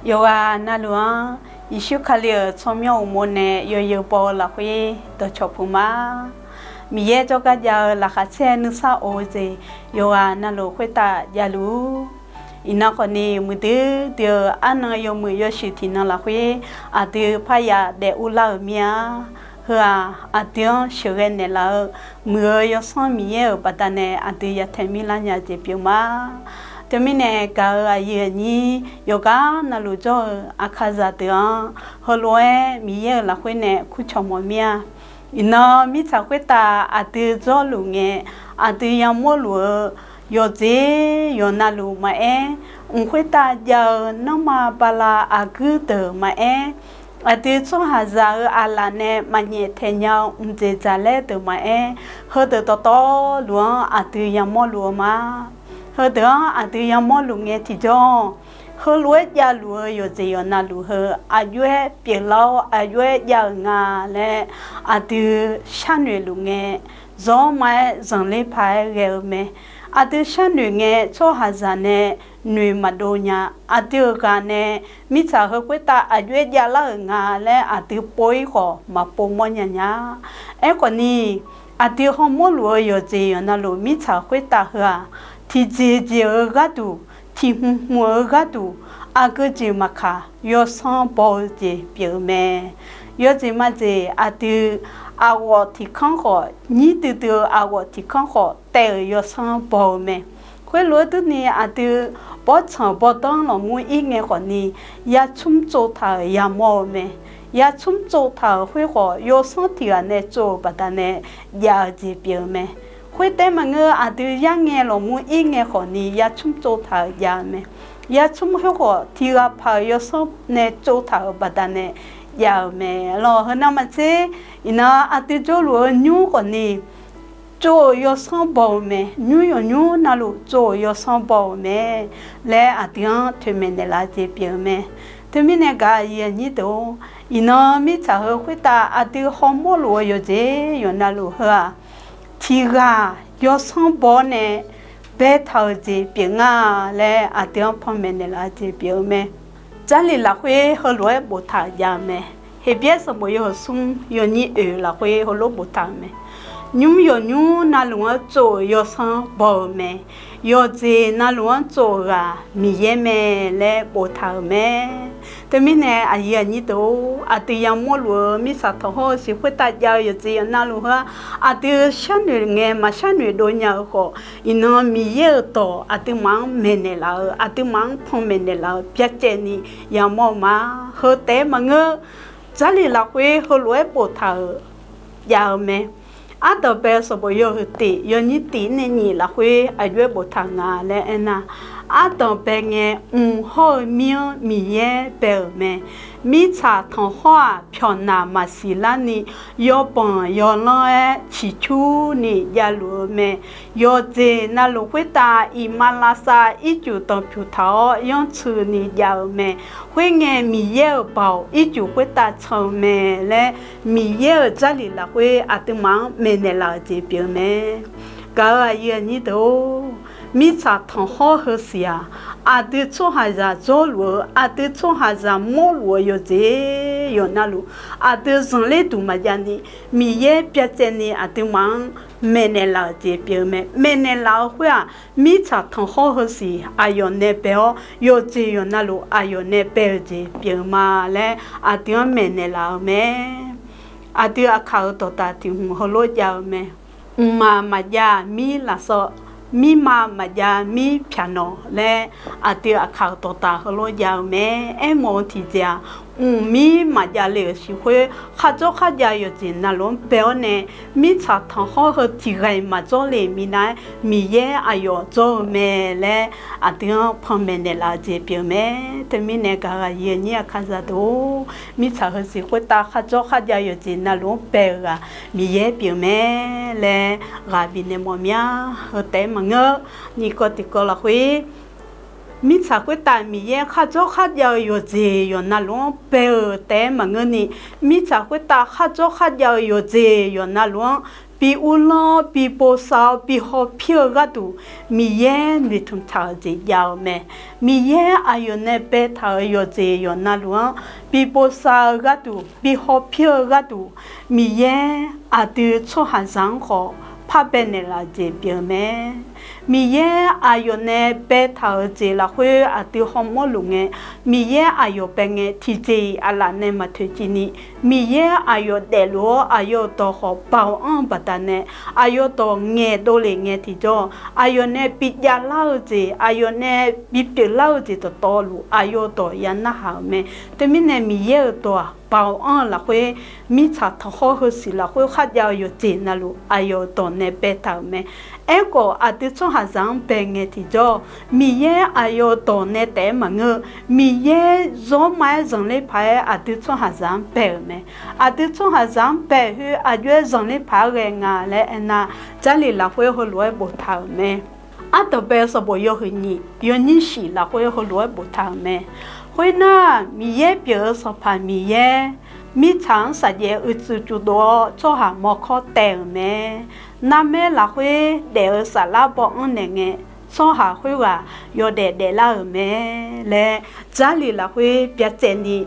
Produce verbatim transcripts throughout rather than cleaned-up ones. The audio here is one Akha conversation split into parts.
Yawqghaq navluf-anr Yeqsur Kali-euq tsawrmyanr uqmov nae yawzeu baw-eu lafkhoer dawqcawq puq ma. Miqyaer jawrgar jav-eu laqkhaq caer nuisar of-eu jeq yawqghaq navluf khoertav javluf-ur. Iqnan khawfni muiqdui dui-eu arnan yawmuiq yawshuif tiqnan lafkhoer aqdui parya daef urlar-euq mir-a. Heu-aq, aqdui-anr sheuqghae naeqlaf-eu muiq-eu Yawsanr Miqyaer-euq baqdanae aqdui yataeq mirlar nya-eu jeq pyeuf ma. Teumirnae gaq-euq aqyuif aqnyir yawqghaq navluf jawr-eu aqkaqzaq deuq-anr heulof-aer Miqyaer-euq lafkhoer nae kurcawq mawf mir-a. Iqnan mirtsaq khoertav aqdui jawrluf ngae, aqdui yamawr luf-eu yawqjeq yawqnavluf maqaer, mq khoertav jav-eu nanrma bala aqguir deuq maqaer, aqdui tsawrhaqzaq-euq aqlaf nae maqnyaef taeq nya-eu mqjeq dzaqlaer deuq maqaer, heudeuq dawqtawvluf-anr aqdui yamawr luf-eu ma. Heudeuq-anr aqdui yamawr luf ngae tiqjawr, heulof-aer javluf-eu yawqjeq yawqnavluf heu aqjox-aer pyeuflar-awr aqjox-aer jav-euq nga laer aqdui sharnoeq luf ngae, zawr ma-aer zanqler paq-aer ghae-eu mae. Aqdui sharnoeq ngae tsawrhaqzaq nae noeq maqdov nya. Aqdui-euq ghaq nae mirtsaq heu khoertav aqjox-aer javlar-euq nga laer aqdui pov-ir khawf maqpov mawr nya nya. Aerkhawfni, aqdui hawmawr luf-eu yawqjeq yawqnavluf mirtsaq khoertav heu-aq, tiqjeq jeq-eu gharduq, tiq hmq hmq-eu gharduq, aqgeu jeq maqkaq yawsanr baw-eu jeq pyeuf-eu mae. Yawjeq majeq aqdui aqghawf tiq kanr khawf, nyir duidui-eu aqghawf tiq kanr khawf taev-euq yawsanr baw-eu mae. Khoerlof-aer durni aqdui bawrtsanq bawrdanr lawqmur ir ngae khawfni, yacmr tsovtaq-euq yamawr-eu mae. Yacmr tsovtaq-euq khoer khawf, yawsanr tiq ghaq nae tsov-euq baqdanae jav-eu jeq pyeuf-eu mae. Khoertaef maqngeur, aqdui yarngae lawqmur ir ngae khawfni yacmr tsovtaq-euq jav-eu mae. Yacmr khoer khawf, tiq ghaq paq-euq yawsanr nae tsovtaq-euq baqdanae jav-eu mae. Lawq, heu navmaqtser, iqnan aqdui jawrluf-eu nymr khawfni tsov-euq yawsanr baw-eu mae. Nymr yawqnymr navluf tsov-euq yawsanr baw-eu mae laer aqdui-anr toeqmaeq naeqlaf-eu jeq pyeuf-eu mae. Teumirnae gaq-eu aqyuif aqnyir deuq-or, iqnan mirtsaq heu khoertav aqdui hawmawr luf-eu yawqjeq yawqnavluf heu-aq, tiq ghaq yawsanr baw-awr nae baetaq-euq jeq pyeuf nga laer aqdui-anr panmaeq naeqlaf-eu jeq pyeuf-eu mae. Jarlif lafkhoer heulof-aer boftaq-euq jav-eu mae. Heqbyaer sanqbof yawhuiq smr yawnyir oeq lafkhoer heulof boftaq-euq mae. Nymr yawqnymr navluf-anr tsov-euq yawsanr baw-eu mae. Yawqjeq navluf-anr tsov-euq ghaq Miqyaer mae laer boftaq-euq mae. Teumirnae aqyuif aqnyir deuq-or, aqdui yamawr luf-eu mirtsaq tanqhawr-eu siq khoertav jav-eu yawqjeq yawqnavluf heu-aq, aqdui sharnoeq ngae maqshar noeq dov nya-eu khawf, iqnan Miqyaer-euq dawq aqduimaf-anr maeqnaeq laf-eu, aqduimaf-anr panmaeq naeqlaf-eu byacaevni yamawr-eu ma. Heu taef-aer maqngeur, Jarlif lafkhoer heulof-aer boftaq-euq jav-eu mae. Ardanq bae-eu sanqbof yawhuiq tif yawnyir tif nae nyiq lafkhoer aqjox-aer boftaq nga laer aernar, ardanq bae ngae, mq hawr-eu mir-anr Miqyaer bae-euq mae. Mirtsaq tanqhawr-aq, pyawqnaq maqsiq larni, yawbanq yawlanr-aer ciqcurni javluf-eu mae. Yawqjeq navluf khoertav iqmalavshav ircuf danqpyuq taq-awr yanrtsuini jav-eu mae. Khoerngae, Miqyaer-euq baoq ircuf khoertav can-eu mae laer, Miqyaer-euq Jarlif lafkhoer aqduimaf-anr maeqnaeq laf-euq jeq pyeuf-eu mae. Gaq-euq aqyuif aqnyir deuq-or, mirtsaq tanqhawr heusiq-aq, aqdui tsawrhaqzaq jawrluf-eu, aqdui tsawrhaqzaq mawrluf-eu yawqjeq yawqnavluf, aqdui zanqler duq maqjavni, Miqyaer byacaevni aqduimaf-anr maeqnaeq laf-euq jeq pyeuf-eu mae. Maeqnaeq laf-eu khoer-aq, mirtsaq tanqhawr heusiq aqyawf nae bae-awr, yawqjeq yawqnavluf aqyawf nae bae-eu jeq pyeuf-eu ma laer aqdui-anr maeqnaeq laf-eu mae. Aqdui aqkaq-euq dawqdaq tiq hmq heulof jav-eu mae. Mqmaq maqjav mir lafsawv, mirma maqjav mir pyaq nawq laer, aqdui aqkaq-euq dawqdaq heulof jav-eu mae. Aermawf-eu tiqjeq-aq, mqmir maqjav le-euq siq khoer, kharjawr kharjav yawqjeq navluf-anr bae-awr nae, mirtsaq tanqhawr heu tiq ghaq-iq maqjawr le minav-aer, Miqyaer aqyawf jawr-eu mae laer, aqdui-anr panmaeq naeqlaf-eu jeq pyeuf-eu mae. Teumirnae gaq-euq aqyuif aqnyir aqkaqzaq deuq-or, mirtsaq heusiq khoertav kharjawr kharjav yawqjeq navluf-anr bae-eu ghaq Miqyaer pyeuf mae laer ghaq bifnaeq mawf mir-a. Heu taef-aer maqngeur, nyiq kawv tiq kawv lafkhoer Mirtsaq khoertav Miqyaer kharjawr kharjav-eu yawqjeq yawqnavluf-anr bae-euq taef-aer maqngeurni, mirtsaq khoertav kharjawr kharjav-eu yawqjeq yawqnavluf-anr bi uvlanr-awr, bi bosav-awr, bi hawpir-eu gharduq, Miqyaer noeqtmq taq-euq jeq jav-eu mae. Miqyaer aqyawf nae baetaq-euq yawqjeq yawqnavluf-anr bi bosav-eu gharduq, bi hawpir-eu gharduq, Miqyaer aqdui tsawrhaqzaq-anr khawf par baenaeq laf-eu jeq pyeuf-eu mae. Miqyaer aqyawf nae baetaq-euq jeq lafkhoer aqdui hawmawr luf ngae, Miqyaer aqyawf bae ngae tiqjeq-iq aqlaf nae maqtoeqciv ni, Miqyaer aqyawf daefluf-awr aqyawf-euq dawq khawf baoq anr-eu baqdanae, aqyawf dawq ngaeqdov lef ngae tiqjawr, aqyawf nae bi javlar-eu jeq, aqyawf nae bi pyeuflar-eu jeq dawqtawvluf aqyawf dawq ya narhaq-euq mae. Teumirnae Miqyaer-euq dawq-aq, baoq anr-eu lafkhoer, mirtsaq tanqkhawr heusiq lafkhoer kharjav-eu yawqjeq navluf aqyawf-euq dawq nae baetaq-euq mae. Aerkhawf, aqdui tsawrhaqzaq-anr bae ngae tiqjawr, Miqyaer aqyawf-euq dawq nae taef-aer maqngeur-eu, Miqyaer zawrma-aer zanqler paq-aer aqdui tsawrhaqzaq-anr bae-euq mae. Aqdui tsawrhaqzaq-anr bae-euq khoer aqjox-aer zanqler paq-aer ghae nga laer aernar, Jarlif lafkhoer heulof-aer boftaq-euq mae. Ardanqbae sanqbof yawhuiq nyiq yawnyir shif lafkhoer heulof-aer boftaq-euq mae. Khoernar, Miqyaer pyeuf-eu Sanqpaq Miqyaer, mirtsaq-anr safjaev uicuiv cuvdov-awr tsawrhaq mawrkawr taev-euq mae. Narmaer lafkhoer daef-eu saflar baw anr naeq ngae, tsawrhaq khoerghaq yawdaef daeflar-euq mae laer, Jarlif lafkhoer byacaevni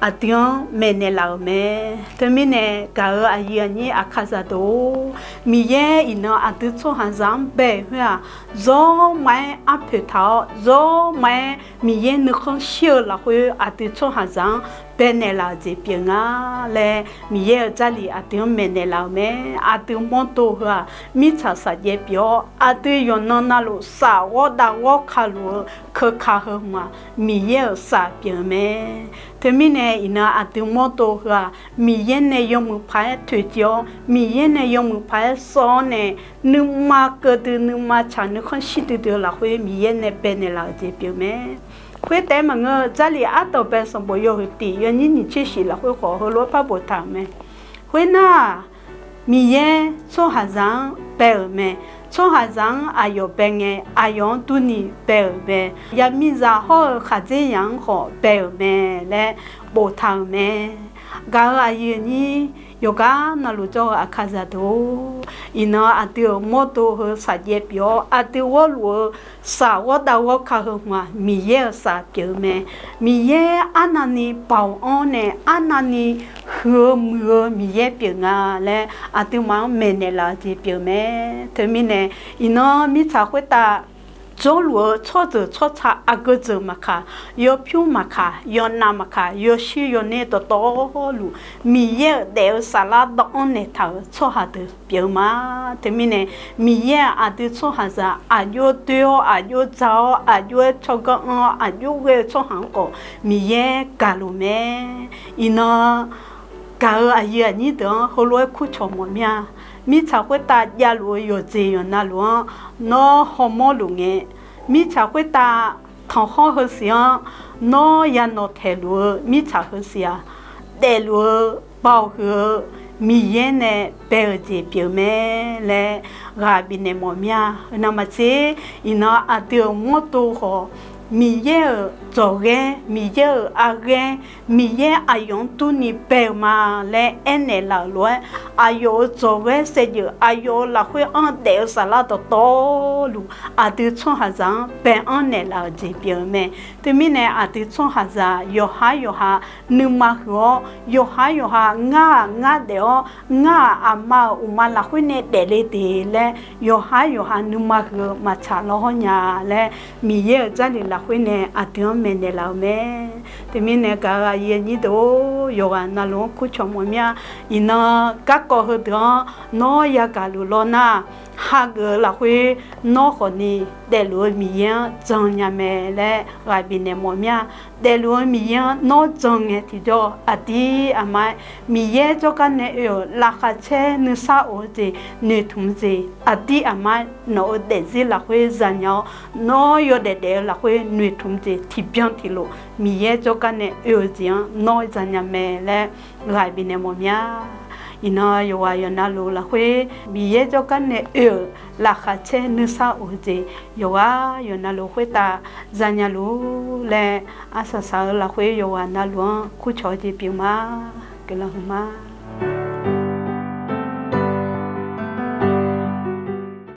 aqdui-anr maeqnaeq laf-euq mae. Teumirnae gaq-euq aqyuif aqnyir Aqkaqzaq deuq-or, Miqyaer iqnan aqdui tsawrhaqzaq-anr bae-euq khoer-aq, zawrma-aer arpoeq taq-awr, zawrma-aer Miqyaer nuikhanr shir-eu lafkhoer aqdui tsawrhaqzaq-anr baenaeq laf-euq jeq pyeuf nga laer, Miqyaer-euq Jarlif aqdui-anr maeqnaeq laf-euq mae. Aqdui mawrdo heu-aq, mirtsaq safjaev pyeuf-awr, aqdui yawqnan navluf saf ghawr dav ghawr ka luf-eu keuka heu hmq-aq, Miqyaer-euq saf pyeuf-eu mae. Teumirnae iqnan aqdui mawrdo heu-aq, Miqyaer nae yawmuiq paq-aer toeqciv-awr, Miqyaer nae yawmuiq paq-aer sawv-awr nae, nuima keuvdui nuima tsaq nuikhanr shir duidui-eu lafkhoer Miqyaer nae baenaeq laf-euq jeq pyeuf mae. Khoertaef-aer maqngeur, Jarlif ardanqbae sanqbof yawhuiq tiq yawnyir nyiq tser shif lafkhoer khawf heulof-aer par boftaq-euq mae. Khoernar, Miqyaer tsawrhaqzaq-anr bae-euq mae. Tsawrhaqzaq-anr aqyawf bae ngae, aqyawf-anr durni bae-euq mae. Yaqmiqzaq hawr-eu khaqdzerzaq-anr khawf bae-euq mae laer boftaq-euq mae. Gaq-euq aqyuif aqnyir yawqgar navluf jawr-eu Aqkaqzaq deuq-or, iqnan aqdui-euq mawrdo heu safjaev pyeuf-awr, aqdui ghawrluf-eu saf ghawrdav ghawrka heu hmq-aq, Miqyaer-euq saf pyeuf-eu mae. Miqyaer arnavni baoq anr nae arnavni huiq-eu muiq-eu Miqyaer pyeuf nga laer aqduimaf-anr maeqnaeq laf-eu jeq pyeuf mae. Teumirnae iqnan mirtsaq khoertav jawrluf-eu tsawrjeuq tsawrca aqgeu jeuq maqkaq, yawpyur maqkaq, yawnav maqkaq, yawshuir yawner dawqtawvluf, Miqyaer-euq daef-eu saflar dawv-anr naeqtaq-euq tsawrhaq deuq pyeuf-eu ma. Teumirnae, Miqyaer-aq aqdui tsawrhaqzaq aqjox doe-awr, aqjox dza-awr, aqjox-aer tsawrganr anr-awr, aqjox ghae-eu tsawrhaq-anr khawf Miqyaer gaqluf mae. Iqnan gaq-euq aqyuif aqnyir deuq-anr heulof-aer kurcawq mawf mir-a. Mirtsaq khoertav javluf-eu yawqjeq yawqnavluf-anr nawr hawmawr luf ngae, mirtsaq khoertav tanqkhawr heusiq-anr nawr yanawq taeqluf-eu mirtsaq heusiq-aq, daefluf-eu baoq huiq-eu Miqyaer nae bae-euq jeq pyeuf mae laer ghaq bifnaeq mawf mir-a. Heu navmaqtser, iqnan aqdui-euq mawrdo khawf, Miqyaer-euq dzawqghaer, Miqyaer-euq arghaer, Miqyaer aqyawf-anr durni bae-euq ma laer aernaeq laf-euq lof-aer, aqyawf-euq dzawqghaer saevdzeuf, aqyawf-euq lafkhoer-anr daef-eu saflar dawqtawvluf, aqdui tsawrhaqzaq-anr bae-anr naeqlaf-euq jeq pyeuf-eu mae. Teumirnae aqdui tsawrhaqzaq yawqhar yawqha nuima huiq-awr, yawqhar yawqha ngar-aq ngar daef-awr, ngar-aq aqma-euq uqma lafkhoer nae daefle de laer, yawqhar yawqha nuima huiq-eu maqtsaq lawr hawr nya laer, Miqyaer-euq Jarlif lafkhoer nae aqdui-anr maeqnaeq laf-eu mae. Teumirnae gaq-euq aqyuif aqnyir deuq-or, yawqghaq navluf-anr kurcawq mawf mir-a. Iqnan garkawv heudeuq-anr nawr yagaq luf lawr nar, hageuf-eu lafkhoer nawr khawfni daefluf-eu Miqyaer-anr jan nya mae laer ghaq bifnaeq mawf mir-a. Daefluf-eu Miqyaer-anr nawr jan ngae tiqjawr, aqdir aqma-aer Miqyaer jawrgar nae oe-euq laqkhaq caer nuisar of-eu jeq, noeqtmq jeq, aqdir aqma-aer nawq-euq daefzir lafkhoer zanya-awr, nawr yawdaef daef-eu lafkhoer noeqtmq jeq tiqbyan tiqlof Miqyaer jawrgar nae oe-eu jeq-anr nawr zanya mae laer ghaq bifnaeq mawf mir-a. Iqnan yawqghaq yawqnavluf lafkhoer Miqyaer jawrgar nae oe-euq laqkhaq caer nuisar of-eu jeq yawqghaq yawqnavluf khoertav zanya luf-ur laer, arsaq saq-eu lafkhoer yawqghaq navluf-anr kurcawq-eu jeq pyeuf ma. Guiqlanq huiqma.